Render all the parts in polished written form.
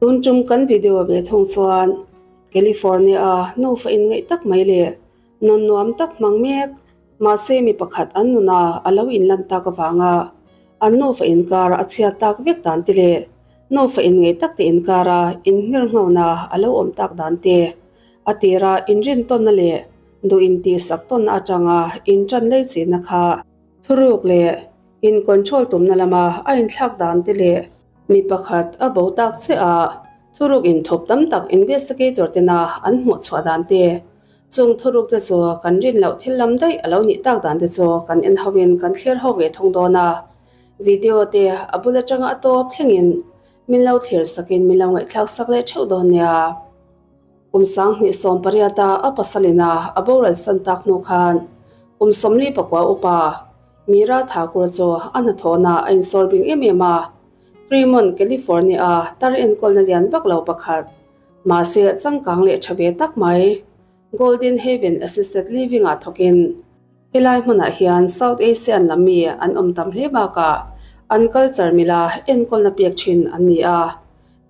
Tun tum kan video ve thung chuan California a nufa inngaih tak mai leh nun nuam tak hmang mek mahse mi pakhat an nuna a lo inlan tak avanga an nufa inkar a chhiat tak vek dan te leh nufa inngaih tak te inkara innghirnghona a lo awm tak dan te a tira inrintawnna leh duh intihsak tawnna atanga intan lei chinna kha thuruk leh in control tumna lama a inthlak dan te leh Mi pakhat a bo tak che a, thuruk inthup tam tak investigator tena an hmuh chhuah dan te, chung thuruk te chu kan rin loh thil lam daih a lo nih tak dan te chu kan en ho in kan thlir ho ve thung dawn a. Video te a bul atanga a tawp thlengin min lo thlir sakin min lo ngaihthlak sak leh theuh dawn nia. Kum 2018 a a pasalina a boral san tak hnu khan kum 44 upa Meera Thakur chu a hnathawhna a insawr bing em em a, Fremont, California-a tar enkawlna lian vak lo pakhat, mahse changkang leh tha ve tak mai, Golden Haven Assisted Living-ah thawkin helai hmunah hian South Asian lam mi an awm tam hle bakah an culture mila enkawlna pek thin an ni a.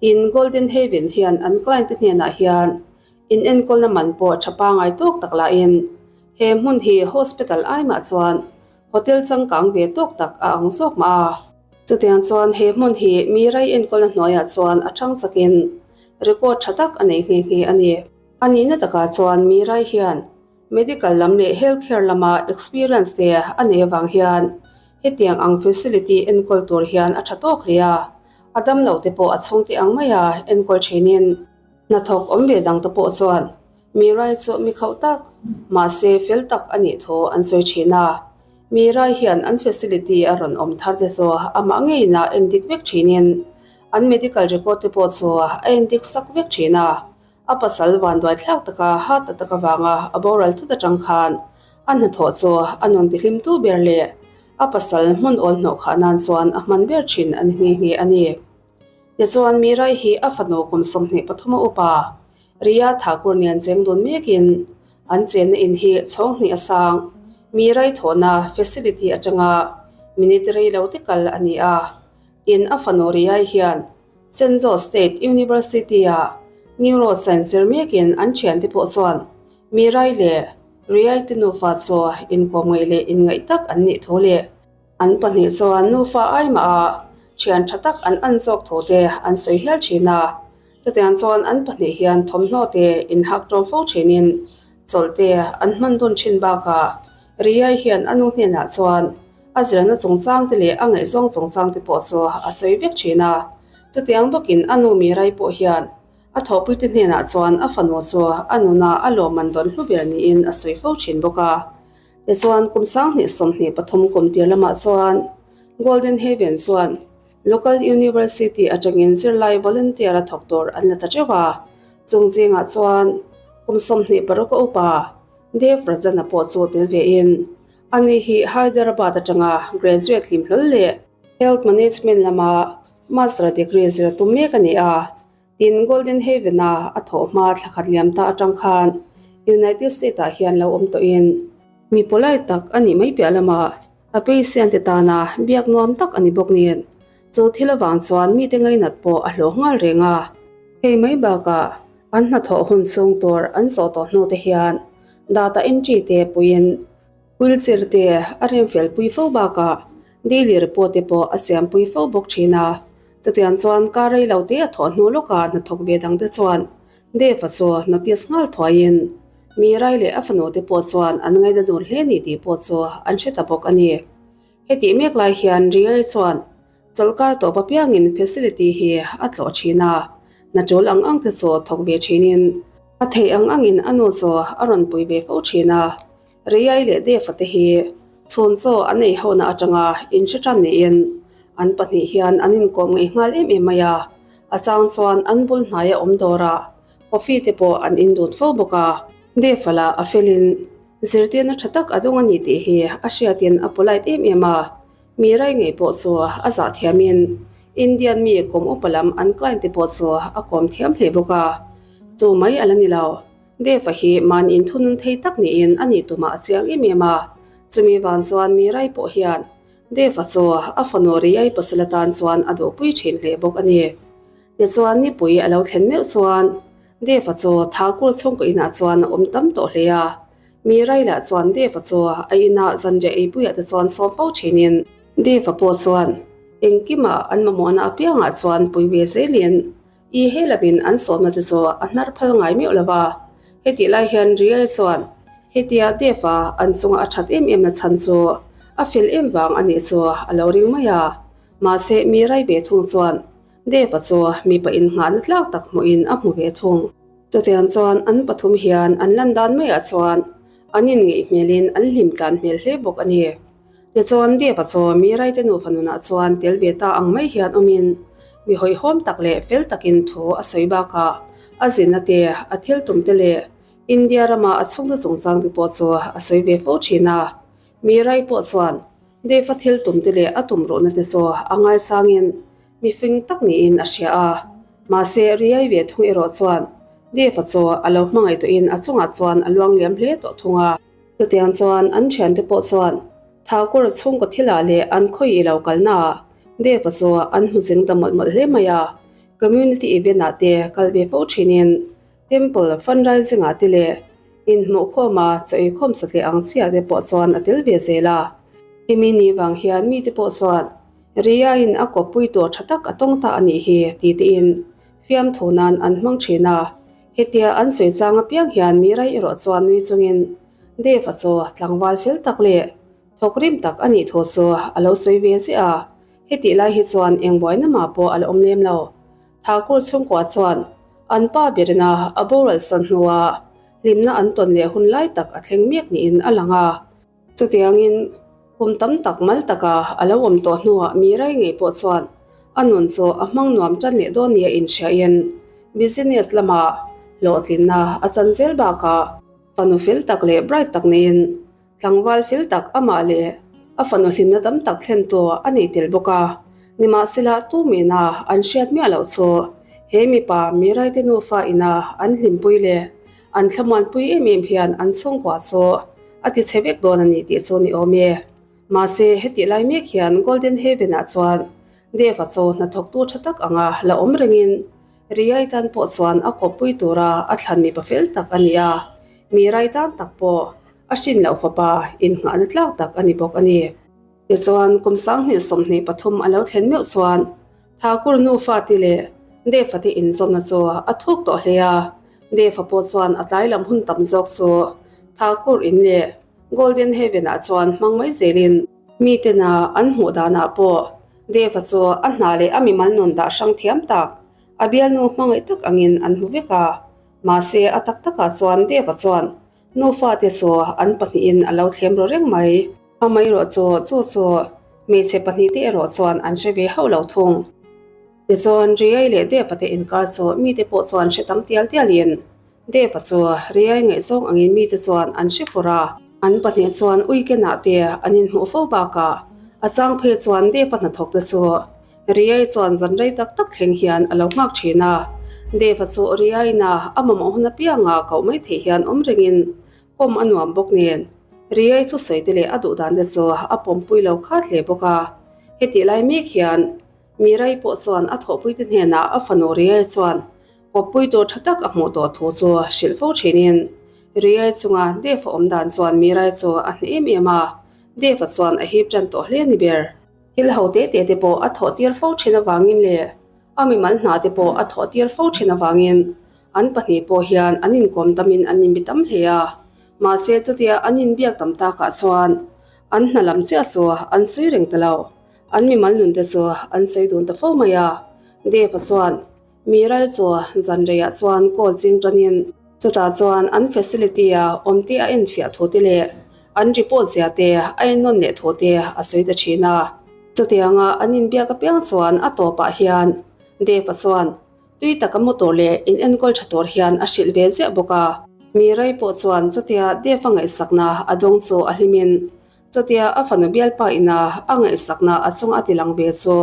Tin, Golden Haven hian an client te hnenah hian inenkawlna man pawh tha pangai tawk tak lahin He hmun hi hospital ai mah chuan hotel changkang ve tawk tak a ang zawk mah a. Chutiang chuan he hmun hi mi rai enkawlna hnuaiah chuan a thang chakin record tha tak a nei nghe nghe a ni. A nihna takah chuan mi rai hian medical lam leh health care lama experience te a nei avang hian hetiang ang facility enkawl tur hian a tha tawk hle a, a damlo te pawh a chhungte ang maia enkawl thinin hnathawk awm ve dangte pawh chuan Mirai chu mi khauh tak, mahse fel tak a nih thu an sawi thin a. Mirai hian an facility a rawn awm thar te chu amah ngeiin a endik vek thinin an medical record te pawh chu a endik sak vek thin a. A pasal vanduai thlak taka heart attack avanga a boral thut atang khan a hnathawh chu a nun tihlimtu ber leh a pasal hmun awl hnawh khah nan chuan a hman ber thin a ni nghe nghe a ni. Tichuan Mirai hi a fanu kum 23 a upa Riya Thakur nen cheng dun mekin an chenna in hi chhawng hnih a sang. Mi raithawhna facility atanga minute rei lo te kal a ni a. Tin, a fanu Riyai hian St. Joe State University-ah Neuroscience zir mekin an thiante pawh chuan mi rai leh Riyai te nufa chu inkawmngaih leh inngaih tak an nih thu leh an pahnih chuan nufa ai maha thian tha tak an an zawk thu te an sawi hial thin a. Chutiang chuan an pahnih hian thawmhnaw te inhak ṭawm fo ṭhinin chawlh te an hman dun ṭhin bakah Riyai hian a nu hnenah chuan a zirna chungchang te leh a ngaihzawng chungchang te pawh chu a sawi vek ṭhin a. Chutiang bawkin a nu Mirai pawh hian a thawhpuite hnenah chuan a fanu chu a nuna a lawmman dawn hlu ber niin a sawi fo ṭhin bawk a. Tichuan kum 2023 kum tir lamah chuan Golden Haven chuan Local University atangin zirlai volunteer a thawk tur an la ta teuh a, chung zingah chuan kum 26 a upa Dev Rajan-a pawh chu tel vein ani hi Hyderabad atanga graduate hlim hlawl leh Health Management lama Master degree zir tum mek a ni a, tin Golden Haven-a a thawh hma thla khat liam ta atang khan United State-ah hian lo awm tawhin mi polite tak a nih mai piah lamah A patient te tana biak nuam tak a ni bawk nen, chu thil avang chuan mite ngainat pawh a hlawh nghal reng a. Hei mai bakah an hnathawh hun chhung tur an zawh tawh hnu te hian data entry te puiin wheelchair te a remfel pui fo bakah daily report te pawh a siam pui fo bawk thin a. Chutiang chuan kar rei lo te a thawh hnu lawkah hnathawk ve dang te chuan Dave-a chu notice nghal thuaiin mi rai leh a fanu te pawh chuan an ngaina dun hle ni tih pawh chu an hre ta bawk a ni. Hetih mek lai hian Riai chuan chawlhkar tawp apiangin facility hi a tlawh thin a, hna tul ang ang te chu thawk ve thinin a theih ang angin a nu chu a rawn pui ve fo thin a. Riai leh Dave-a te hi chhun chaw an ei hona atanga inhre tan niin an pahnih hian an inkawm ngei nghal em em mai a, a chang chuan an bul hnaia awm dawrah coffee te pawh an in dun fo bawk a. Dave-a lah a felin zirtirna tha tak a dawng a ni tih hi a hriatin a polite em em a, mi rai ngei pawh chu a zah thiamin Indian mi kawm upa lam an client te pawh chu a kawm thiam hle bawk a, chu mai a la ni lo. Dave-a hi mahni inthunun thei tak niin a nih tumah a chiang em em a, chumi van chuan mi rai pawh hian Dave-a chu a fanu Riyai pasal atan chuan a duhpui thin hle bawk a ni. Tichuan nipui a lo thlen meuh chuan Dave-a chu Thakur chhungkaw inah chuan a awm tam tawh hle a. Mi Railah chuan Dave-a chu a inah zanriah eipuiah te chuan sawm fo thinin Dave-a pawh chuan engkima an mamawhna apiangah chuan pui ve zelin i he lovin an sawmna te chu a hnar phal ngai meuh lo va. Hetih lai hian Riai chuan hetia Dave-a an chunga a that em em na chhan chu a fel em vang a nih chu a lo ring mai a. Mahse mi Rai ve thung chuan Dave-a chu mipa innghahna tlak tak hmuhin a hmu ve thung. Chutiang chuan an pathum hian an lan dan maiah chuan an inngeih hmelin an hlim tlan hmel hle bawk a ni. Tichuan Dave-a chu mi raite nufa nunah chuan tel ve ta ang mai hian awmin mi hawihhawm tak leh fel takin thu a sawi bakah a zinna te, a thil tum te leh India rama a chhungte chungchang te pawh chu a sawi ve fo thin a. Mi rai pawh chuan Dave-a thil tum te leh a tum ruhna te chu a ngaisangin mifing tak niin a hria a. Mahse Riai ve thung erawh chuan Dave-a chu a lo hmangaih tawhin a chungah chuan a luang liam hle tawh thung a. Chutiang chuan an thiante pawh chuan Thakur chhungkaw thilah leh an khawi i lo kalnaah Dave-a chu an hmu zing ta mawlh mawlh hle mai a. Community event-ah te kal ve fo thinin Temple fundraising-ah te leh inhmuhkhawma chaw eikhawm satliah ang chiah te pawh chuan a tel ve zel a. Hemi ni vang hian mite pawh chuan Ria-in a kawppui tur tha tak a tawng ta a nih hi ti tein fiamthu nan an hmang thin a. Hetia an sawi chang apiang hian mi rai erawh chuan nui chungin Dave-a chu tlangval fel tak leh thawk rim tak a nih thu chu a lo sawi ve ziah a. Hetih lai hi chuan eng buaina mah pawh a la awm lem lo. Thakur chhungkua chuan an pa berina a boral san hnuah hlimna an tawn leh hun lai tak a thleng mek niin a lang a. Chutiangin kum tam tak mal taka a lo awm tawh hnuah mi rei ngei pawh chuan a nun chu a hmang nuam tan leh dawn nia inhriain business lama hlawhtlinna a chan zel bakah fanu fel tak leh bright tak neiin Tlangval fel tak amah leh a fanu hlimna tam tak thlen tu a nei tel bawk a, nimahsela tu mena an hriat miah loh chu he mipa mi raite nufa ina an hlimpui leh an thlamuanpui em em hian an chhungkua chu a ti chhe vek dawn a ni tih chu ni awm e. Mahse hetih lai mek hian Golden Haven ah chuan Dave-a chu hnathawktu tha tak anga la awm rengin Riai tan pawh chuan a kawppui tura a thlan mipa fel tak a ni a, mi rai tan tak pawh a hrin loh fapa innghahna tlak tak a ni bawk a ni. Tichuan, kum 2023 a lo thlen meuh chuan Thakur nufa te leh Deva te inzawmna chu a thuk tawh hle a, Deva pawh chuan a tlai lam hun tam zawk chu Thakur in leh Golden Haven ah chuan hmang mai zelin mitena an hmuh danah pawh Deva chu a hna leh a mimal nun dah hrang thiam tak, a bialnu hmangaih tak angin an hmu vek a. Mahse, a tak takah chuan Deva chuan nufa te chu an pahnihin a lo thlem ru reng mai. Amaherawh chu chu chu hmeichhe pahnihte erawh chuan an hre ve hauh lo thung. Tichuan, Riai leh Deva te inkar chu mite pawh chuan hre tam tial tialin Deva chu Riai ngaihzawng angin mite chuan an hre fur a. An pahnih chuan weekend-ah te an inhmuh fo bakah a chang phei chuan Deva hnathawk te chu Riai chuan zan rei tak tak thleng hian a lo nghak thin a. Deva chu Riai-na a mamawh hun apianga koh mai theih hian awm rengin kawm a nuam bawk nen Riai thusawi te leh a duhdan te chu a pawmpui lo khat hle bawk a. Hetih lai mek hian Mirai pawh chuan a thawhpuite hnenah a fanu Riai chuan kawppui tur tha tak a hmuh tawh thu chu hrilh fo thinin Riai chunga Dave-a awm dan chuan Mirai chu a hneh em em a, Dave-a chuan a hip tan tawh hle a ni ber. Thil ho te te te pawh a thawh tir fo thin avangin leh a mimal hna te pawh a thawh tir fo thin avangin an pahnih pawh hian an inkawm tamin an inbi tam hle a, mahse chutia an inbiak tam takah chuan an hna lam chiah chu an sawi reng ta lo. An mimal nun te chu an sawi dun ta fo mai a, Dave-a chuan mi ral chu zan reiah chuan call ching tanin chutah chuan an facility-a awm te a enfiah thu te leh an report zia te a ennawn leh thu te a sawi ta thin a. Chutianga an inbiak apiang chuan a tawpah hian Dave-a chuan tui taka mu tur leh in enkawl tha tur hian a hrilh ve ziah bawk a. Mi rei pawh chuan chutia Dave-a ngaihsakna a dawng chu a hlimin Chutia a fanu bialpa ina a ngaihsakna a chung a ti lang ve chu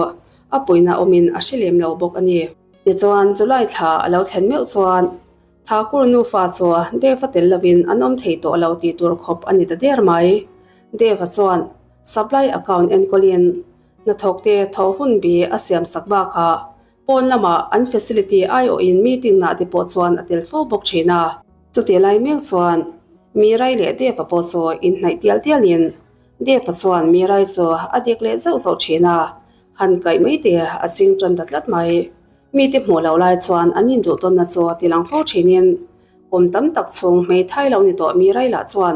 a puina awmin a hre lem lo bawk a ni. Tichuan July thla a lo thlen meuh chuan Thakur nufa chu Deva tel lovin an awm thei tawh lo tih tur khawp a ni ta der mai. Deva chuan supply account enkawlin hnathawkte thaw hun bi a siamsak bakah. Pawn lamah an facility aiawhin meeting nah te pawh chuan a tel fo bawk thin a. Chutih lai mek chuan Mirai leh Deva pawh chu inhnaih tial tialin Deva chuan Mirai chu a dek leh zauh zauh thin a, han kaih mai te a ching tan ta tlat mai. Mite hmuh loh lai chuan an induh tawnna chu tilang fo thinin kum tam tak chhung hmeithai lo ni tawh Mirai lah chuan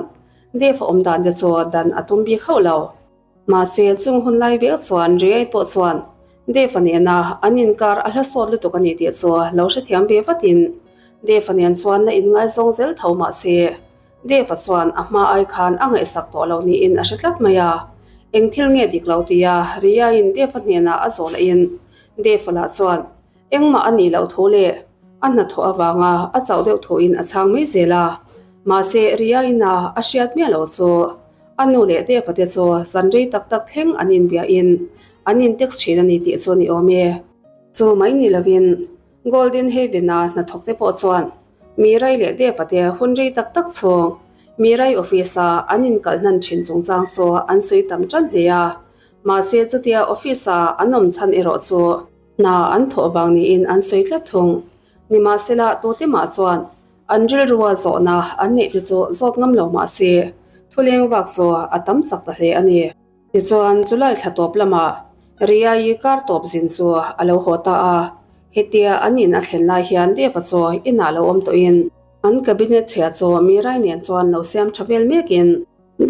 Deva awm dan te chu dan a tum bik hauh lo. Mahse, chung hun lai vek chuan Riai pawh chuan Dave-a nena an inkar a hla sawt lutuk a ni tih chu lo hrethiam ve vatin Dave-a nen chuan la inngaizawng zel tho mahse, Dave-a chuan a hma ai khan a ngaihsak tawh lo niin a hre tlat mai a. Eng thil nge dik lo tia Riaiin Dave-a hnenah a zawh lahin Dave-a lah chuan Engmah a nih loh thu leh a hnathawh avanga a chauh deuh thuin a chhang mai zel a. Mahse, Riaina a hriat miah loh chu a nu leh Deva te chu zan rei tak tak thleng an inbiahin an intext thin a ni tih chu a ni awm e. Chu mai ni lovin Golden Haven-a hnathawk te pawh chuan Mirai leh Deva te hun rei tak tak chhung Mirai office-a an inkalh hnan thin chungchang chu an sawi tam tan hle a. Mahse, chutia office-a an awm chhan erawh chu Hna an thawh vang niin an sawi tlat thung. Nimahsela, tute mah chuan an rilrua zawhna an neih te chu zawt ngam lo mah se, thuleng vak chu a tam chak ta hle a ni. Tichuan, July thla tawp lamah Riai kar tawp zin chu a lo haw ta a, hetia an in a thlen lai hian Deva chu inah lo awm tawhin an cabinet chhia chu Mirai nen chuan lo siam tha vel mekin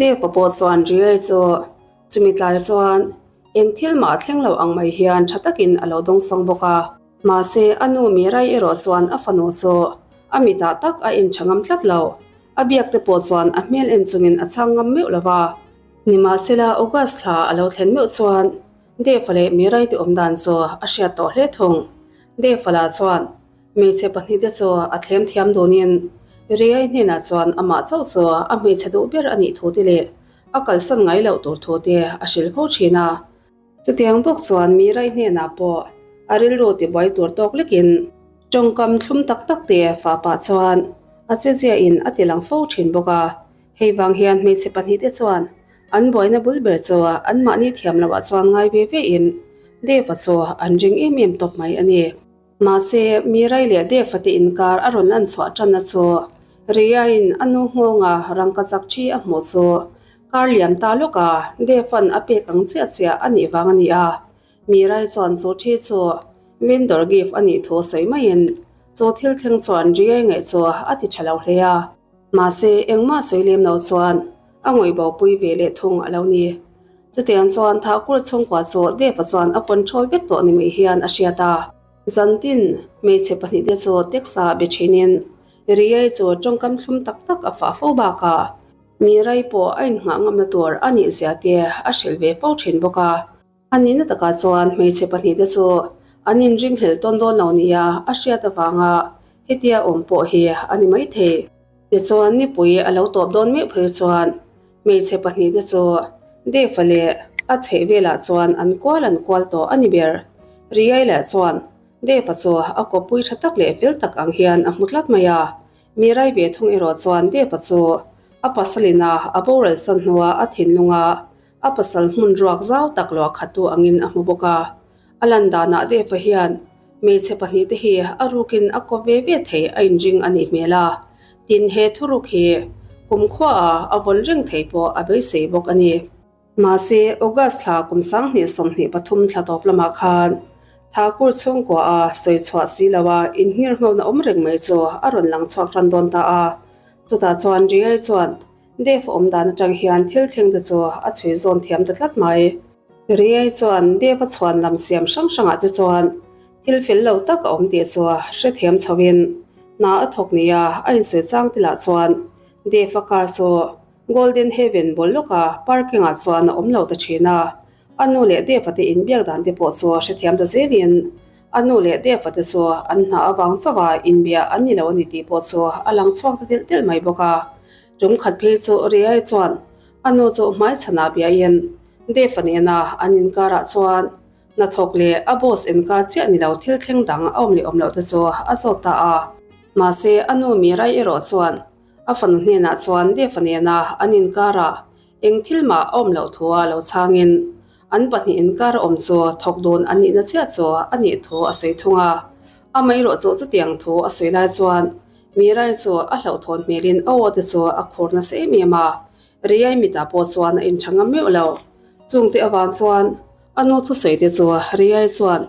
Deva pawh chuan Riai chu chumi tlai chuan Eng thil mah thleng lo ang mai hian tha takin a lo dawngsawng bawk a. Mahse, a nu Mirai erawh chuan a fanu chu a mitah tak a en tha ngam tlat lo. A biak te pawh chuan a hmel en chungin a chhang ngam meuh lo va. Nimahsela, August thla a lo thlen meuh chuan Deva leh Mirai te awm dan chu a hriat tawh hle thung. Deva lah chuan hmeichhe pahnihte chu a thlem thiam dunin Riai hnenah chuan amah chauh chu a hmeichhe duh ber a nih thu te leh A kalsan ngai loh tur thu te a hrilh fo thin a. Chutiang bawk chuan mi raih hnenah pawh a rilru tibuai tur tawk lekin tawngkam thlum tak tak te fah pah chuan a cheziahin a ti lang fo thin bawk a. Hei vang hian hmeichhe pahnihte chuan an buaina bul ber chu anmahni thiam loah chuan ngai ve vein Deva chu an ring em em tawp mai a ni. Mahse, Mirai leh Deva te inkar a rawn an chhuah tanna chu Riain a nu nghawnga rangkachak thi a hmuh chu kar liam ta lawk a, Deva'n a pek ang chiah chiah a nih vang a ni a. Mirai chuan chu thi chu vendor gift a nih thu sawi maiin chu thil thleng chuan Riai ngaih chu a ti tha lo hle a. Mahse, engmah sawi lem lo chuan a ngawih bopui ve leh thung a lo ni. Chutiang chuan Thakur chhungkua chu Deva chuan a control vek tawh ni mai hian a hriat a. Zantin hmeichhe pahnihte chu Texa be thinin Riyai chu tawngkam thlum tak tak a fah fo bakah Mirai pawh a innghah ngamna tur a nih zia te a hrilh ve fo thin bawk a. A nihna takah chuan hmeichhe pahnihte chu an inringhlel tawn dawn lo nia a hriat avanga hetia awm pawh hi a ni maithei. Tichuan nipui a lo tawp dawn meuh phei chuan Hmeichhe pahnihte chu Deva leh a chheih velah chuan an kual an kual tawh a ni ber. Riai lah chuan Deva chu a kawppui tha tak leh fel tak ang hian a hmu tlat mai a. Mirai ve thung erawh chuan Deva chu a pasalina a boral san hnua a thinlunga a pasal hmun ruak zau tak luah khattu angin a hmu bawk a. A lan danah Deva hian hmeichhe pahnihte hi a rukin a kawp ve ve thei a inring a nih hmel a, tin he thuruk hi kumkhuaah a vawn reng thei pawh a beisei bawk a ni. Mahse, August thla kum 2023 thla tawp lamah khan Thakur chhungkuaah sawi chhuah si loa inngirhnawhna awm reng mai chu a rawn lang chhuak ran dawn ta a, chutah chuan Riai chuan Dev awm dan atang hian thil thleng te chu a chhui zawn thiam ta tlat mai. Riai chuan Dev a chhuan lam siam hrang hrangah te chuan thil fel lo tak a awm tih chu hrethiam chhoin hna a thawk nia a insawi chang te lah chuan Dev a car chu Golden Heaven bul lawka parking ah chuan a awm lo ta thin a. A nu leh Dev a te inbiak dan te pawh chu hrethiam ta zelin a nu leh Dev a te chu an hna avang chauh a inbia an ni lo a ni tih pawh chu a lang chhuak ta telh telh mai bawk a. Tum khat phei chu Riai chuan a nu chu hmaichhanah biain Dave-a nena an inkarah chuan hnathawk leh a boss inkar chiah ni lo thil thleng dang a awm leh awm loh te chu a zawt ta a. Mahse, a nu Mirai erawh chuan a fanu hnenah chuan Dave-a nena an inkarah eng thil mah a awm loh thua lo chhangin. An pahnih inkar a awm chu thawk dun an nihna chiah chu a nih thu a sawi thung a. Amaherawh chu chutiang thu a sawi lai chuan Mirai chu a hlauhthawn hmelin a aw te chu a khur nasa em em a, Riai mitah pawh chuan a inṭha ngam meuh lo. Chungte avang chuan a nu thusawi te chu Riai chuan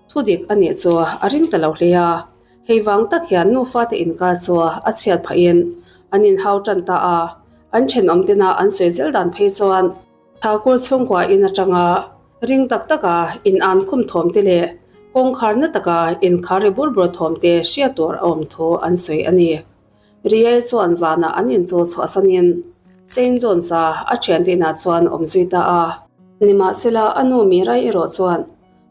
thu dik a nih chu a ring ta lo hle a. Hei vang tak hian nufa te inkar chu a chhiat phahin an inhau tan ta a, an thenawm tena an sawi zel dan phei chuan Thakur chhungkua in atanga ring tak taka in an khum thawm te leh kawngkhar na taka inkhar ri bur bur thawm te hriat tur a awm thu an sawi a ni. Riai chuan zanah an inchu chhuahsanin Saint John's-a a thiante inah chuan awm zui ta a. Nimahsela a nu Mirai erawh chuan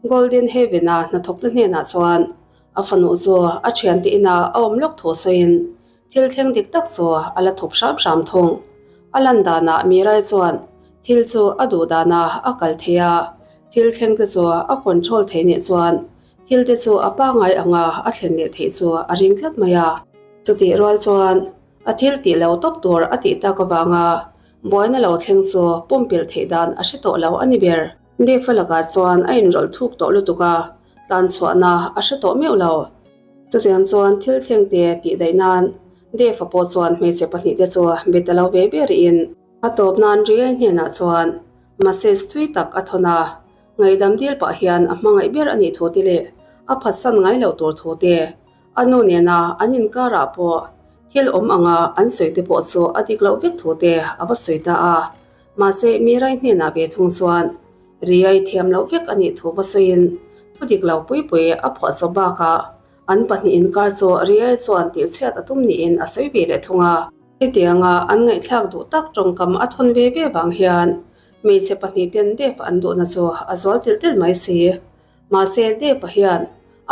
Golden Haven-a hnathawkte hnenah chuan a fanu chu a thiante inah a awm lawk thu sawiin Thil thleng dik tak chu a la thup hram hram thung. A lan danah Mirai chuan thil chu a duh danah a kal thei a, thil thleng te chu a control thei nih chuan thil te chu a pangngai anga a thlen leh theih chu a ring tlat mai a. Chutih rual chuan a thil tih lo tawp tur a tih tak avanga buaina lo thleng chu pumpilh theih dan a hre tawh lo a ni ber. Defa lakah chuan a inrawlh thuk tawh lutuk a, tlan chhuahna a hre tawh meuh lo. Chutiang chuan thil thleng te tih daih nan Defa pawh chuan hmeichhe pahnihte chu be ta lo ve ve rihin a tawp nan Riai hnenah chuan message thui tak a thawn a, ngaihdam dil pah hian a hmangaih ber a nih thu te leh a phatsan ngai loh tur thu te, a nu nena an inkarah pawh thil awm anga an sawi te pawh chu a dik loh vek thu te a va sawi ta a. Mahse, Mirai hnenah ve thung chuan Riai thiam loh vek a nih thu va sawiin thu dik lo pui pui a phuah chawp bakah an pahnih inkar chu Riai chuan tihchhiat a tum niin a sawi ve leh thung a. Hetianga an ngaihthlak duh tak tawngkam a thawn ve ve vang hian hmeichhe pahnih ten Dev an duhna chu a zual telh telh mai si. Mahse, Dev-a hian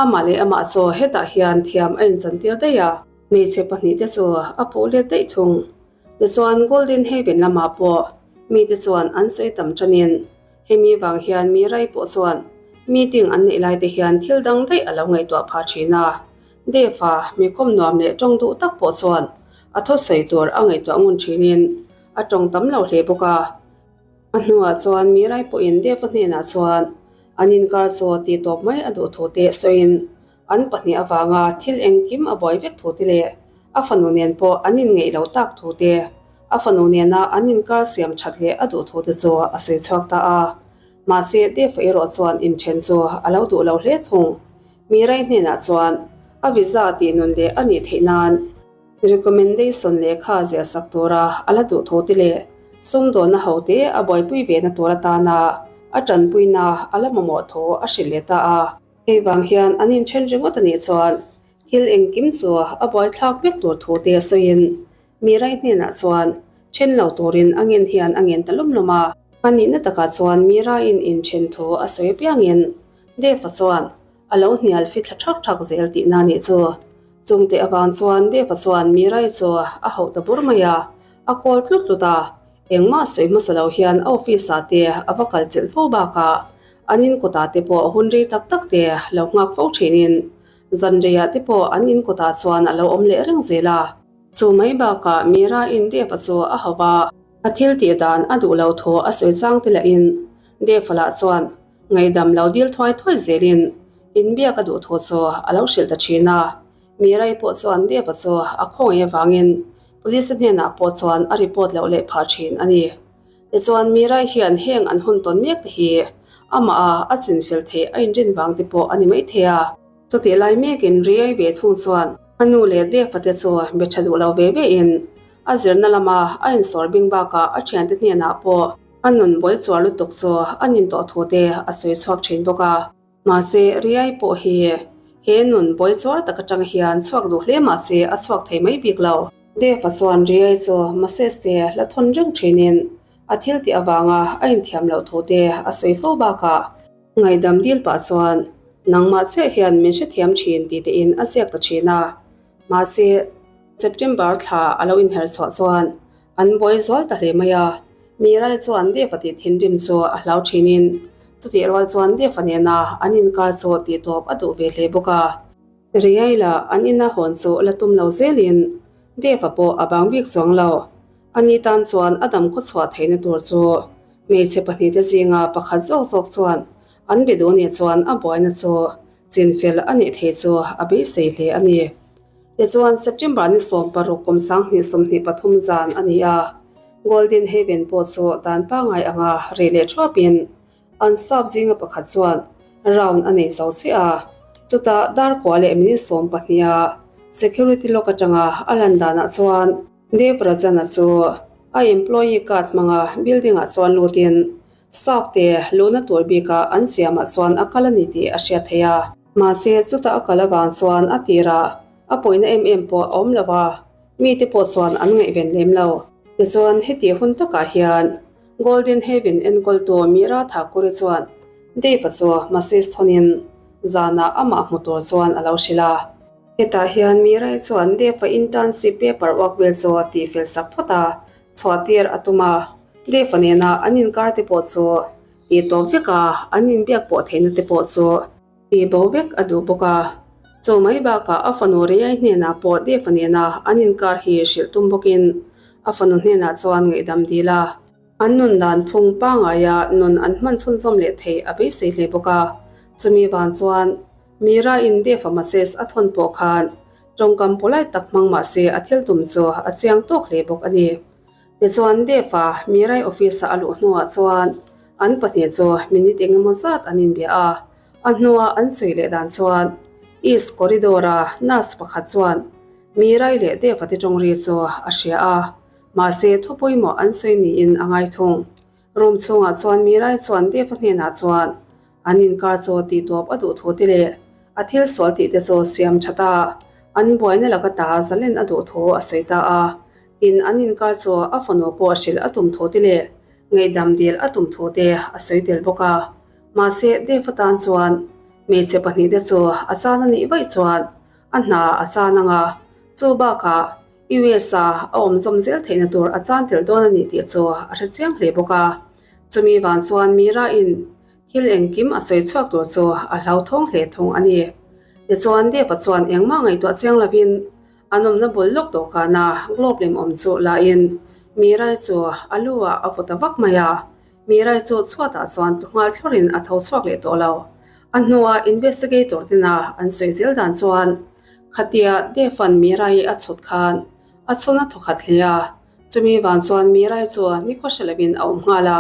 amah leh amah chu hetah hian thiam a inchantir daih a. Hmeichhe pahnih te chu a puh let daih thung. Tichuan Golden Haven lamah pawh mite chuan an sawi tam tanin hemi vang hian mi rai pawh chuan meeting an neih lai te hian thil dang daih a lo ngaihtuah phah thin a. Dave-a mi kawm nuam leh tawng duh tak pawh chuan a thusawi tur a ngaihtuah ngun thinin a tawng tam lo hle bawk a. A hnuah chuan mi rai pawhin Dave-a hnenah chuan an inkar chu tih tawp mai a duh thu te sawiin An pahnih avanga thil engkim a buai vek thu te leh a fanu nen pawh an inngeih lo tak thu te, a fanu nena an inkar siam that leh a duh thu te chu a sawi chhuak ta a. Mahse, Defa erawh chuan inthen chu a lo duh lo hle thung. Mirai hnenah chuan a visa tih nun leh a nih theih nan recommendation lehkha ziah sak tura a la duh thu te leh sumdawnna hote a buaipui ve na tur atana a tanpuina a la mamawh thu a hrilh leh ta a. Hei vang hian an inthen ringawt a nih chuan thil engkim chu a buaithlak vek tur thu te a sawiin Mirai hnenah chuan then lo turin a ngen hian a ngen ta lawm lawm a. A nihna takah chuan Miraiin inthen thu a sawi apiangin Deva chuan a lo hnial fithla thak thak zel tihna a nih chu. Chungte avang chuan Deva chuan Mirai chu a hauh ta bur mai a, a kawl tlut tlut a. Engmah sawi hmasa lo hian a office ah te a va kal chelh fo bakah an in kawtah te pawh hun rei tak tak te lo nghak fo thinin zan reiah te pawh an in kawtah chuan a lo awm leh reng zel a. Chu mai bakah Mira in Dev-a chu a hauh a, a thil tih dan a duh lo thu a sawi chang te lahin Dev-a lah chuan ngaihdam lo dil thuai thuai zelin inbiak a duh thu chu a lo hrilh ta thin a. Mirai pawh chuan Dev-a chu a khawngaih avangin Police te hnenah pawh chuan a report loh leh phah thin a ni. Tichuan Mirai hian heng an hun tawn mek te hi amah a a chinfel theih a inrin vang te pawh a ni maithei a. Chutih lai mekin Riai ve thung chuan a nu leh Dev-a te chu be tha duh lo ve ve in a zirna lama a insawr bing bakah a thiante hnenah pawh a nun buai chuar lutuk chu a nin tawh thu te a sawi chhuak thin bawk a. Mahse, Riai pawh hi he nun buai chuar tak atang hian chhuak duh hle mahse a chhuak thei mai bik lo. Deva chuan Riai chu Moses te la thawn reng thinin a thil tih avanga a inthiam loh thu te a sawi fo bakah ngaihdam dil pah chuan nangmah chiah hian min hrethiam thin tih tein a ziak ta thin a. Mahse, September thla a lo inher chhuah chuan an buai zual ta hle mai a, Mirai chuan Deva tih thinrim chu a hlau thinin chutih rual chuan Deva nena an inkar chu tih tawp a duh ve hle bawk a. Riai lah an ina hawn chu la tum lo zelin Deva pawh a bang bik chuang lo. Ani tan chuan a dam khaw chhuah theihna tur chu. Hmeichhe pahnihte zinga pakhat zawk zawk chuan an be duh nih chuan a buaina chu chinfel a nih thei chu a beisei hle a ni. Tichuan, September ni 16 kum 2023 zan a ni a, Golden Haven pawh chu dan pangngai anga rih leh thuapin an staff zinga pakhat chuan round a nei zo chiah a, chutah dar kua leh minute 12 a security lock atanga a lan danah chuan Dev Rajan-a chu a employee card hmanga building-ah chuan lutin staff te luhna tur bika an siamah chuan a kal a ni tih a hriat theih a. Mahse, chutah a kal avang chuan a tirah a pawina em em pawh a awm lo a, mite pawh chuan an ngaihven lem lo. Tichuan, heti hun takah hian Golden Haven enkawltu Meera Thakur-i chuan Dave-a chu message thawnin zanah amah hmu tur chuan a lo hrilh a. Hetah hian Meera-i chuan Dave-a internship paper uak vel chu a tihfel sak phawt a, chhuah tir a tum a. Dave-a nena an inkar te pawh chu tih tawp vek a, an inbiak pawh theihna te pawh chu tih bo vek a duh bawk a. Chu mai bakah a fanu Riai hnenah pawh Dave-a nena an inkar hi hrilh tum bawkin a fanu hnenah chuan ngaihdam dil a. An nun dan phung pangaia nun an hman chhunzawm leh theih a beisei hle bawk a. Chumi vang chuan Mira in Dave-a message a thawn pawh khan tawngkam polite tak hmang mah se a thil tum chu a chiang tawk hle bawk a ni. Tichuan Dave-a Mirai office-a a luh hnuah chuan an pahnih chu minute eng emaw zat an inbia a, a hnua an sawi leh dan chuan East Corridor-a nurse pakhat chuan Mirai leh Dave-a te tawng ri chu a hria a, mahse thu pawimawh an sawi niin a ngai thung. Room chhungah chuan Mirai chuan Dave-a hnenah chuan An inkar chu tih tawp a duh thu te leh a thil sual tih te chu siam tha ta. An buaina laka ta zalen a duh thu a sawi ta a. Tin, an inkar chu a fanu pawh hrilh a tum thu te leh ngaihdam dil a tum thu te a sawi tel bawk a. Mahse, Dave-a tan chuan hmeichhe pahnihte chu a chan a nih vaih chuan a hna a chan ang a. Chu bakah US-a a awm zawm zel theihna tur a chan tel dawn a ni tih chu a hre chiang hle bawk a. Chumi vang chuan Mira-in Thil engkim a sawi chhuak tur chu a hlauthawng hle thung a ni. Tichuan, Deva chuan engmah ngaihtuah chiang lovin an awmna bul lawk dawhkana globe lem awm chu lain Mirai chu a lu ah a vaw ta vak mai a. Mirai chu chhuatah chuan tlu nghal thlawrin a tho chhuak leh tawh lo. A hnua investigator tena an sawi zel dan chuan khatia Deva'n Mirai a chhut khan a chhun a thawkhat hle a. Chumi vang chuan Mirai chu nikhaw hre lovin a awm nghal a,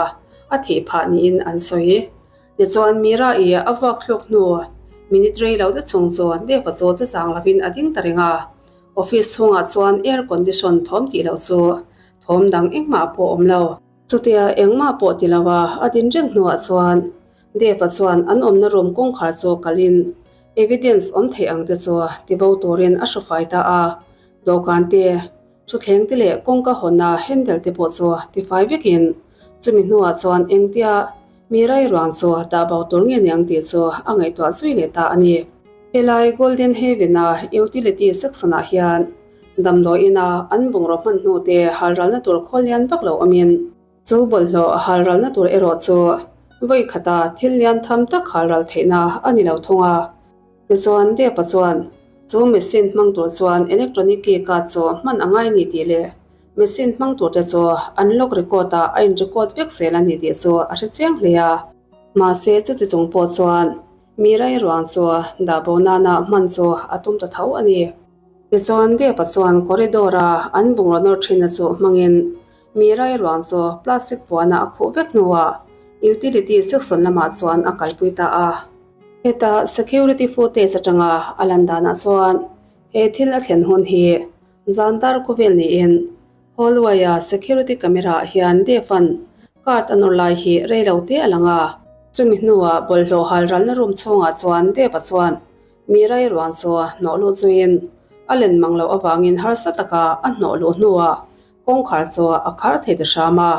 a thih phah niin an sawi. Tichuan Mirai a vuak thluk hnu minute rei lo te chhung chu Deva chu che chang lovin a ding ta reng a. Office chhungah chuan air condition thawm tih loh chu thawm dang engmah pawh awm lo. Chutia engmah pawh ti lo a a din reng hnuah chuan Deva chuan an awmna room kawngkhar chu kalin evidence awm theih ang te chu tibo turin a hrufai ta a, dawhkan te Thutthleng te leh kawngka hawnna handle te pawh chu tifai vekin chumi hnuah chuan engtia mi rai ruang chu dah bo tur nge niang tih chu a ngaihtuah zui leh ta a ni. Helai Golden Haven-a utility section-ah hian damdawi ina an bungraw hman hnu te halralna tur khawl lian vak lo awmin chu bawlhhlawh halralna tur erawh chu vawi khata thil lian tham tak halral theihna a ni lo thung a. Tichuan, Depa chuan chu machine hmang tur chuan electronic key card chu hman a ngai ni tih leh machine hmang turte chu an log record ah a in record vek zel a ni tih chu a hre chiang hle a. Mahse, chuti chung pawh chuan mi rai ruang chu dah bo nana hman chu a tum ta tho a ni. Tichuan, Depa chuan corridor a an bungraw nawr thinna chu hmangin mi rai ruang chu plastic puana a khuh vek hnuah utility section lamah chuan a kalpui ta a. Heta security footage atanga a lan danah chuan he thil a thlen hun hi zan dar khawvel niin hallway-a security camera ah hian Dev-a'n card a nawr lai hi rei lo te a lang a. Chumi hnuah bawlhhlawh hal ralna room chhungah chuan Dev-a chuan mi rai ruang chu hnawh lut zuiin a len mang loh avangin harsa taka a hnawh luh hnuah kawngkhar chu a khar thei ta hram a.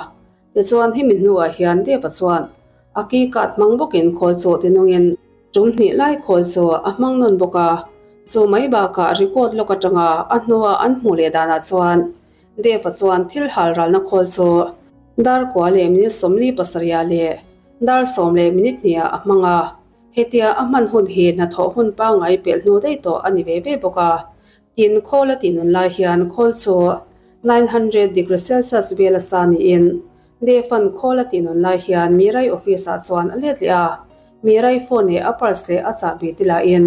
Tichuan hemi hnuah hian Deva chuan a key card hmang bawkin khawl chu tinungin tum hnih lai khawl chu a hmang nawn bawk a. Chu mai bakah record lawk atanga a hnua an hmuh leh danah chuan Deva chuan thil hal ralna khawl chu dar kua leh minute 47 leh dar sawm leh minute hniah a hmang a. Hetia a hman hun hi hnathawh hun pangngai pelh hnu daih tawh a ni ve ve bawk a. Tin, khawl a tinun lai hian khawl chu 900 degree Celsius vel a sa niin. Dev-a'n khawl a tih nawn lai hian Mirai office-ah chuan a let leh a, Mirai phone leh a purse leh a chahbi te lahin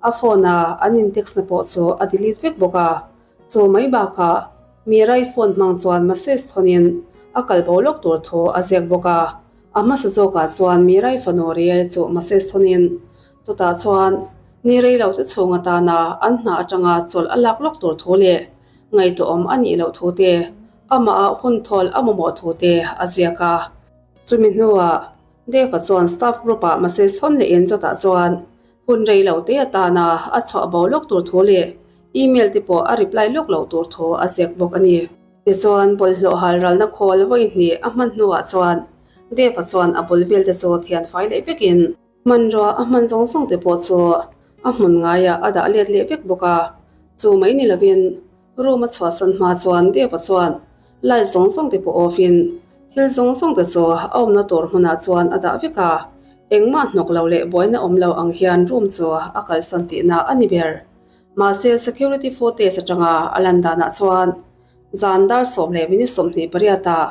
a phone-a an in-text na pawh chu a delete vek bawk a. Chu mai bakah Mirai phone hmang chuan message thawnin a kal bo lawk tur thu a ziak bawk a. A hmasa zawkah chuan Mirai fanu Riai chu message thawnin chutah chuan ni rei lo te chhung atana an hna atanga chawlh a lak lawk tur thu leh ngaihtuahawm a nih loh thu te, amah hun thawl a mamawh thu te a ziak a. Chumi hnuah Dave-a chuan staff group-ah message thawn lehin chutah chuan hun rei lo te atana a chhuah bo lawk tur thu leh email te pawh a reply lawk loh tur thu a ziak bawk a ni. Tichuan, bawlhhlawh hal ralna khawl vawi hnih a hman hnuah chuan Dave-a chuan a bul vel te chu thian fai leh vekin Hmanrua a hman zawng zawng te pawh chu a hmun ngaiah a dah let leh vek bawk a, chu mai ni lovin room a chhuahsan hma chuan Deva chuan light zawng zawng te pawh off in thil zawng zawng te chu a awmna tur hmunah chuan a dah vek a, engmah hnawk lo leh buaina awm lo ang hian room chu a kalsan tihna a ni ber. Mahse security footage atanga a lan danah chuan zan dar 10:28 ah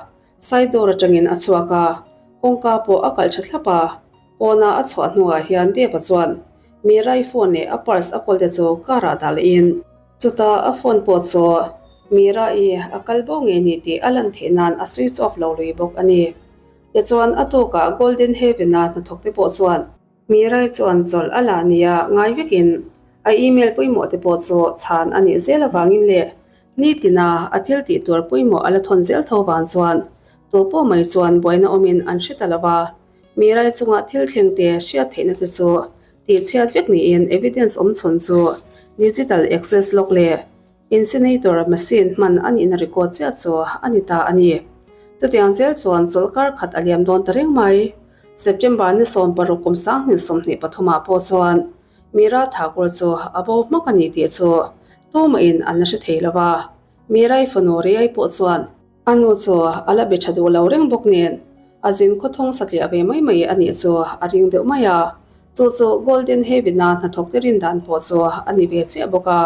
Side door atangin a chhuak a, kawngka pawh a kalh tha thlap a. Pawna a chhuah hnuah hian Deva chuan Mirai phone leh a purse a kawl te chu car ah dah lehin chutah a phone pawh chu Mira-i a kal bo ngei ni tih a lan theih nan a switch off lo lui bawk a ni. Tichuan a tukah Golden Heaven-a hnathawk te pawh chuan Mirai chuan chawlh a la nia ngai vekin a email pawimawh te pawh chu chhan a nih zel avangin leh nitina a thil tih tur pawimawh a la thawn zel tho vang chuan tu pawh mai chuan buaina awmin an hre ta lo va. Mirai chunga thil thleng te hriat theihna te chu tih chhiat vek niin evidence awm chhun chu digital access log leh Incinerator machine hman a nihna record chiah chu a ni ta a ni. Chutiang zel chuan chawlhkar khat a liam dawn ta reng mai. September ni 16 kum 2023 ah pawh chuan Meera Thakur chu a bo hmak a ni tih chu tumahin an la hre thei lo va. Meera-i fanu Riai pawh chuan a nu chu a la be tha duh lo reng bawk nen a zin khawthawng satliah ve mai mai a nih chu a ring deuh mai a. Chu chu Golden Heaven-a hnathawk te rin dan pawh chu a ni ve chiah bawk a.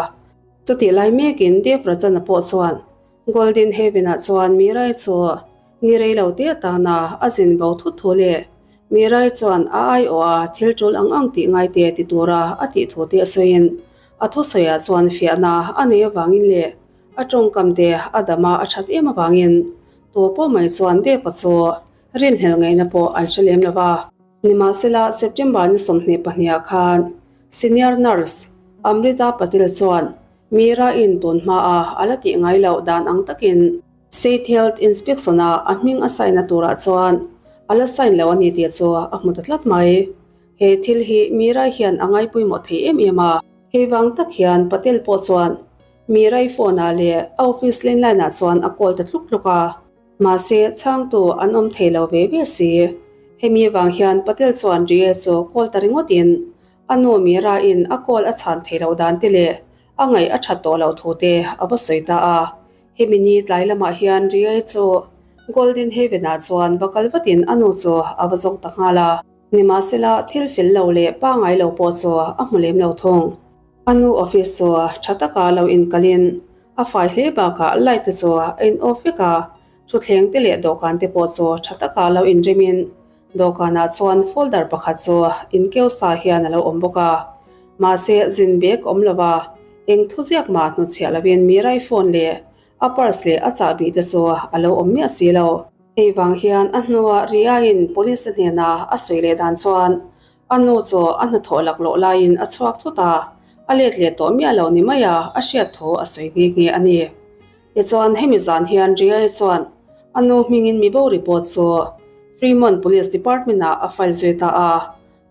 Chutih lai mekin Dev Rachana pawh chuan Golden Heaven-ah chuan Mirai chu ni rei lo te atana a zin bo thut thu leh Mirai chuan a aiawha thil tul ang ang tih ngai te ti tura a tih thu te a sawiin a thusawiah chuan fiahna a nei avangin leh a tawngkam te a dama a that em avangin tu pawh mai chuan Dev-a chu rinhlelh ngaihna pawh an hre lem lo va. Nimahsela, September ni 22 ah khan Senior Nurse Amrita Patil chuan Meera in tun hmaa a la tih ngai loh dan ang takin State Health Inspection ah a hming a sign na turah chuan a la sign lo a ni tih chu a hmu ta tlat mai. He thil hi Meera hian a ngai pawimawh thei em em a. Hei vang tak hian Patel pawh chuan Meera i phone ah leh a office landline ah chuan a call ta tluk tluk a. Mahse, chhangtu an awm thei lo ve ve si. Hemi avang hian Patel chuan Rie chu call ta ringawtin a nu Meera in a call a chhan thei loh dan te leh a ngaih a that tawh loh thu te a va sawi ta a. Hemi ni tlai lamah hian Rie chu Golden Haven ah chuan va kal vatin a nu chu a va zawng ta nghal a. Nimahsela, thil fel lo leh pangai lo pawh chu a hmu lem lo thung. A nu office chu tha taka lo inkalin A fai hle bakah light te chu a in off vek a, thutthleng te leh dawhkan te pawh chu tha taka lo inremin dawhkanah chuan folder pakhat chu inkeu sa hian a lo awm bawk a. Mahse zin bag awm lo va, eng thu ziak mah hnutchhiah lovin Mirai phone leh a purse leh a chahbi te chu a lo awm miah si lo. Hei vang hian a hnua Ria-in police te hnena a sawi leh dan chuan A nu chu a hnathawh laklawh laiin a chhuak thut a, a let leh tawh miah lo ni mai a, a hriat thu a sawi nghe nghe a ni. Tichuan, hemi zan hian Riai chuan a nu hmingin mi bo report chu Fremont Police Department-ah a file zui ta a,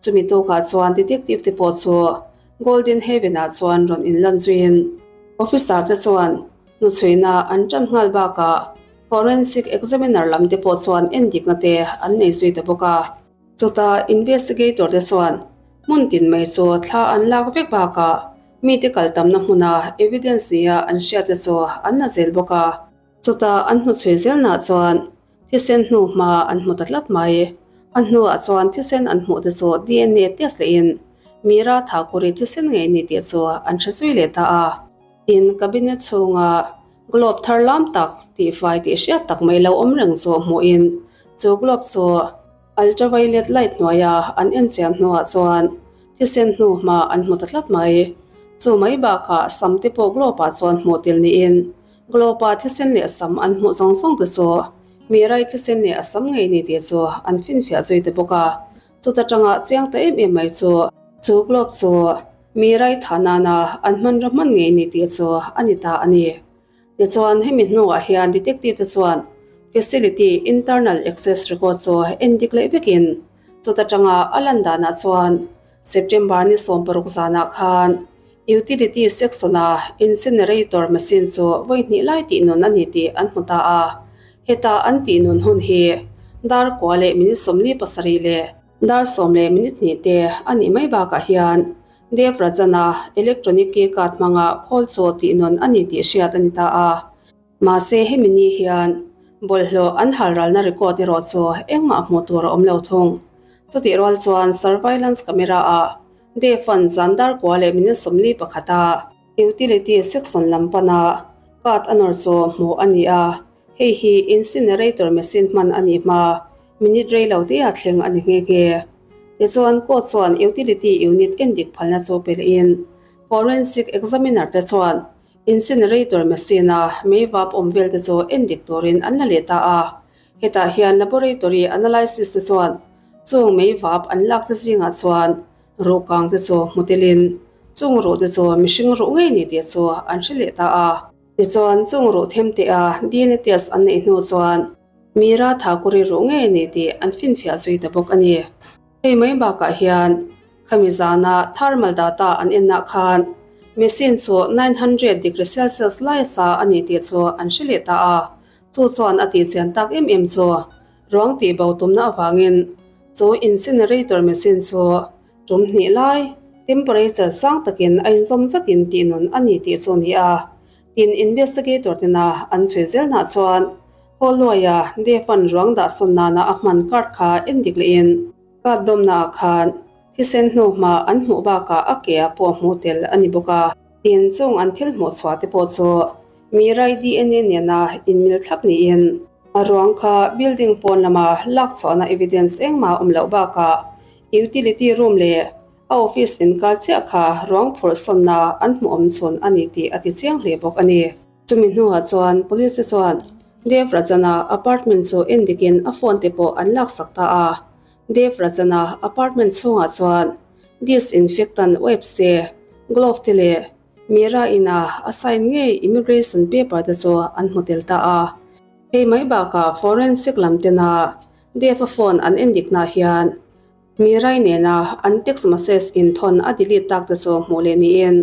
chumi tawkah chuan detective te pawh chu Golden Haven-ah chuan rawn inlan zuiin officer te chuan hnuchhuina an tan nghal bakah forensic examiner lam te pawh chuan endikna te an nei zui ta bawk a. Chutah investigator te chuan hmun tin mai chu thla an lak vek bakah mite kal tamna hmuna evidence nia an hriat te chu an la zel bawk a. Chutah an hnuchhui zelnah chuan thisen hnu hma an hmu ta tlat mai. A hnuah chuan thisen an hmuh te chu DNA test lehin Meera Thakur-i thisen ngei ni tih chu an hre zui leh ta a. Tin, cabinet chhunga globe thar lam tak tihfai tih hriat tak mai lo awm reng chu hmuhin. Chu globe chu ultraviolet light hnuaia an en chian hnuah chuan thisen hnu hma an hmu ta tlat mai. Chu mai bakah sam te pawh globe ah chuan hmuh tel niin globe ah thisen leh sam an hmuh zawng zawng te chu mi rai thisen leh a sam ngei ni tih chu an finfiah zui ta bawk a. Chuta tanga chiang ta em em mai chu chu globe chu mi rai thah nana an hmanraw hman ngei ni tih chu a ni ta a ni. Tichuan, hemi hnuah hian detective te chuan facility internal access record chu en dik leh vekin chuta tanga a lan danah chuan September ni 16 zanah khan utility section-a incinerator machine chu vawi hnih lai tih nun a ni tih an hmu ta a. Heta an tih nun hun hi dar kua leh minute 47 leh dar sawm leh minute hnih te a nih mai bakah hian Dev Rajan-a electronic key card hmanga khawl chaw tih nawn a ni tih hriat a ni ta a. Mahse, hemi ni hian bawlhhlawh an halralna record erawh chu engmah hmuh tur a awm lo thung. Chutih rual chuan surveillance camera-ah Dev-a'n zan dar kua leh minute 41 a utility section lam pana card a nawr chu hmuh a ni a. Hei hi incinerator machine hman a nih hma minute rei lo te a thleng a ni nghe nghe. Tichuan, court chuan utility unit endik phalna chu pe lehin forensic examiner te chuan incinerator machine a meivap awm vel te chu endik turin an la leh ta a. Hetah hian laboratory analysis te chuan chung meivap an lak te zingah chuan ruh kang te chu hmu telin chung ruh te chu mihring ruh ngei ni tih chu an hre leh ta a. Tichuan, chung ruh them teh a DNA test an neih hnu chuan Meera Thakur-i ruh ngei a ni tih an finfiah zui ta bawk a ni. Hei mai bakah hian khami zana thermal data an enah khan machine chu 900 degree Celsius lai a sa a ni tih chu an hre leh ta a, chu chuan a tihchian tak em em chu ruang tihbo tumna avangin chu incinerator machine chu Tum hnih lai, temperature sang takin a inzawm zatin tih nun a ni tih chu a ni a. Tin, investigator tena an chhui zelnah chuan Hawluaia Dev-a'n ruang dah sawn nana a hman card kha en dik lehin card dawmnaah khan thisen hnu hma an hmuh bakah a ke ah pawh hmuh tel a ni bawk a. Tin, chung an thil hmuh chhuah te pawh chu Mirai DNA nena inmil thlap niin a ruang kha building pawn lama lak chhuahna evidence engmah a awm loh bakah Utility room leh a office inkar chiah kha ruang phurh sawnna an hmuh awm chhun a ni tih a ti chiang hle bawk a ni. Chumi hnuah chuan police te chuan Dev Rajan-a apartment chu endikin a phone te pawh an laksak ta a. Dev Rajan-a apartment chhungah chuan disinfectant wipes te, glove te leh Meera ina a sign ngei immigration paper te chu an hmu tel ta a. Hei mai bakah forensic lam tena Dev-a phone an endik nah hian Mirai nena an text message inthawn a delete tak te chu hmuh leh niin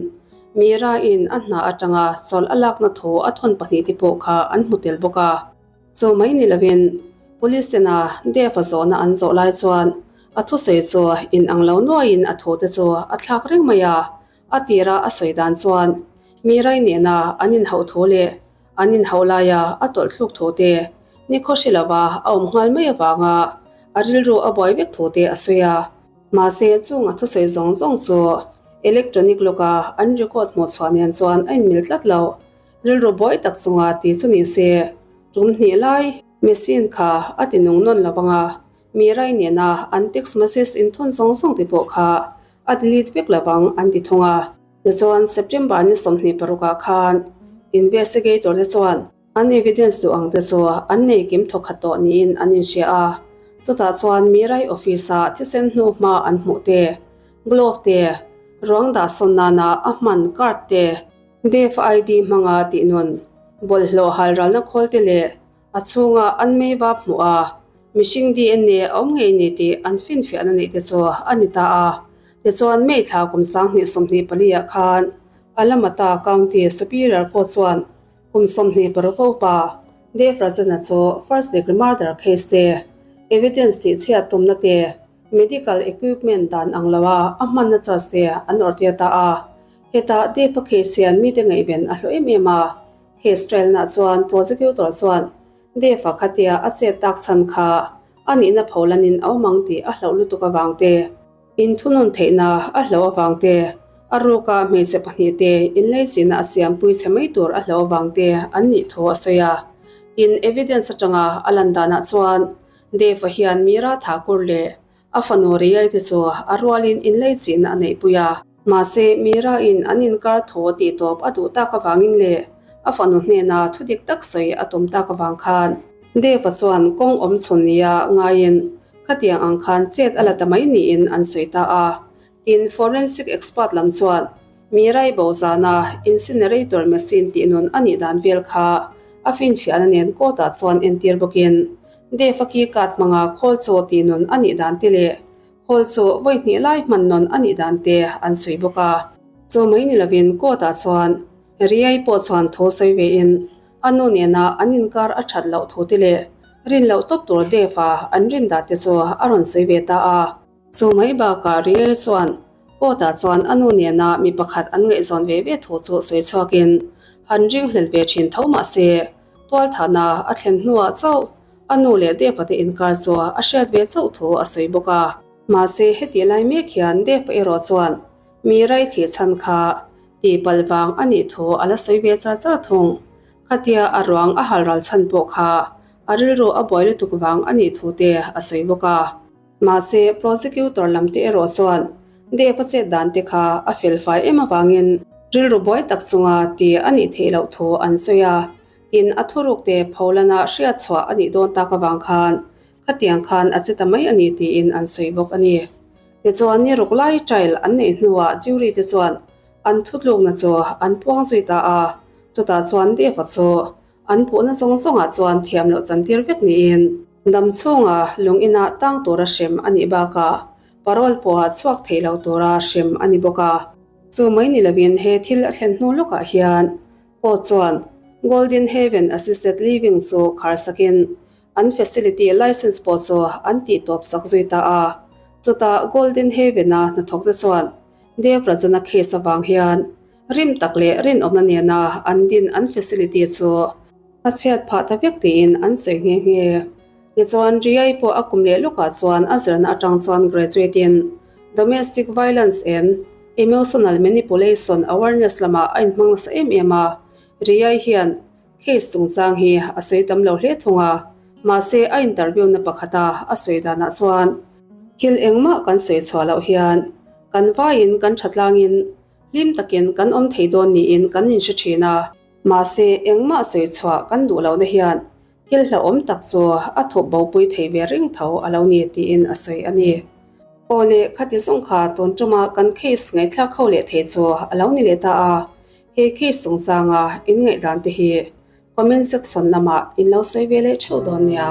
Mirai-in a hna atanga chawlh a lakna thu a thawn pahnih te pawh kha an hmu tel bawk a. Chu mai ni lovin Police tena Dev-a zawhna an zawh lai chuan a thusawi chu in ang lo nuaiin a thu te chu a thlak reng mai a, a tira a sawi dan chuan Mirai nena an inhauh thu leh An inhauh laia a tawlhthluk thu te, nikhaw hre lova a awm nghal mai avanga a rilru a buai vek thu te a sawi a. Mahse, chung a thusawi zawng zawng chu electronic lawka an record hmuh chhuah nen chuan a inmil tlat lo. Rilru buai tak chunga ti chu ni se, tum hnih lai machine kha a ti nung nawn lo anga Mirai nena an text message inthawn zawng zawng te pawh kha a delete vek lovang an ti thung a. Tichuan, September ni 26 ah khan investigator te chuan an evidence duh ang te chu an nei kim thawk khat tawh niin an inhria a. Chutah chuan Mirai office ah thisen hnu hma an hmuh te, glove te, ruang dah sawn nana a hman card te, Dev ID hmanga tih nun, bawlhhlawh halralna khawl te leh A chhunga an mei vap hmuh a, mihring DNA a awm ngei ni tih an finfiahna neih te chu a ni ta a. Tichuan, May thla kum 2024 ah khan Alamata County Superior Court chuan kum 26 upa Dev Rajan-a chu first degree murder case te, evidence tih chhiat tumna te, medical equipment dan ang loa a hmanna charge te an awrhtir ta a. Hetah Dev-a case hian mite ngaihven a hlawh em em a. Case trial-na chuan prosecutor chuan Dev-a khatia a chet tak chhan kha a nihna pholanin a awm ang tih a hlauh lutuk avang te, inthunun theihna a hlauh avang te, a ruka hmeichhe pahnih te inleichihna a siampui chhe mai tur a hlauh avang te an nih thu a sawi a. Tin, evidence atanga a lan danah chuan. Dave-a hian Meera Thakur leh a fanu Riyai te chu a rualin inleichihna a neihpui a. Mahse, Meera-in an inkar thaw tih tawp a duh tak avangin leh a fanu hnena thu dik tak sawi a tum tak avang khan Dave-a chuan kawng awm chhun nia ngaiin khatiang ang khan chet a la ta mai niin an sawi ta a. Tin, forensic expert lam chuan Mirai bo zana incinerator machine tih nun a nih dan vel kha a finfiahna nen court ah chuan entir bawkin Dave-a key card hmanga khawl chaw tih nun a nih dan te leh khawl chu vawi hnih lai hman nawn a nih dan te an sawi bawk a. Chu mai ni lovin court ah chuan Riai pawh chuan thu sawi vein a nu nena an inkar a that loh thu te leh rin loh tawp tur Dave-a an rin dan te chu a rawn sawi ve ta a. Chu mai bakah Riai chuan Court-ah chuan a nu nena mi pakhat an ngaihzawn ve ve thu chu sawi chhuakin han ringhlel ve thin tho mah se, tualthahna a thlen hnuah chauh a nu leh Deva te inkar chu a hriat ve chauh thu a sawi bawk a. Mahse hetih lai mek hian Deva erawh chuan mi rai thih chhan kha tihpalh vang a nih thu a la sawi ve char char thung. Khatia a ruang a hal ral chhan pawh kha a rilru a buai lutuk vang a nih thu te a sawi bawk a. Mahse, prosecutor lam te erawh chuan Dave-a chet dan te kha a fel fai em avangin rilru buai tak chunga ti a nih theih loh thu an sawi a, tin a thuruk te pholana hriat chhuah a nih dawn tak avang khan khatiang khan a che ta mai a ni tiin an sawi bawk a ni. Tichuan ni ruk lai trial an neih hnuah jury te chuan an thutlukna chu an puang zui ta a, chutah chuan Dave-a chu An puhna zawng zawngah chuan thiam loh chantir vek niin dam chhunga lung inah tang tura hrem a nih bakah parole pawha chhuak thei lo tura hrem a ni bawk a. Chu mai ni lovin he thil a thlen hnu lawkah hian court chuan Golden Haven Assisted Living chu khar sakin an facility licence pawh chu an tihtawp sak zui ta a. Chutah Golden Haven-a hnathawkte chuan Dev Rajana case avang hian Rim tak leh rinawmna nena an din an facility chu a chhiat phah ta vek tiin an sawi nghe nghe. Tichuan, Riai pawh a kum leh lawkah chuan a zirna atang chuan graduate in Domestic Violence and Emotional Manipulation Awareness lamah a inhmang nasa em em a. Riai hian case chungchang hi a sawi tam lo hle thung a, mahse a interview na pakhata a sawi danah chuan thil engmah kan sawi chhuah loh hian kan vaiin kan thatlangin Hlim takin kan awm thei dawn niin kan inhre thin a, mahse engmah sawi chhuah kan duh lohna hian thil hlauhawm tak chu a thup bopui thei ve reng tho a lo ni tiin a sawi a ni. Aw le, khati zawng kha tun tuma kan case ngaihthlak ho leh thei chu a lo ni leh ta a, he case chungchanga in ngaihdan te hi comment section lamah in lo sawi ve leh theuh dawn nia.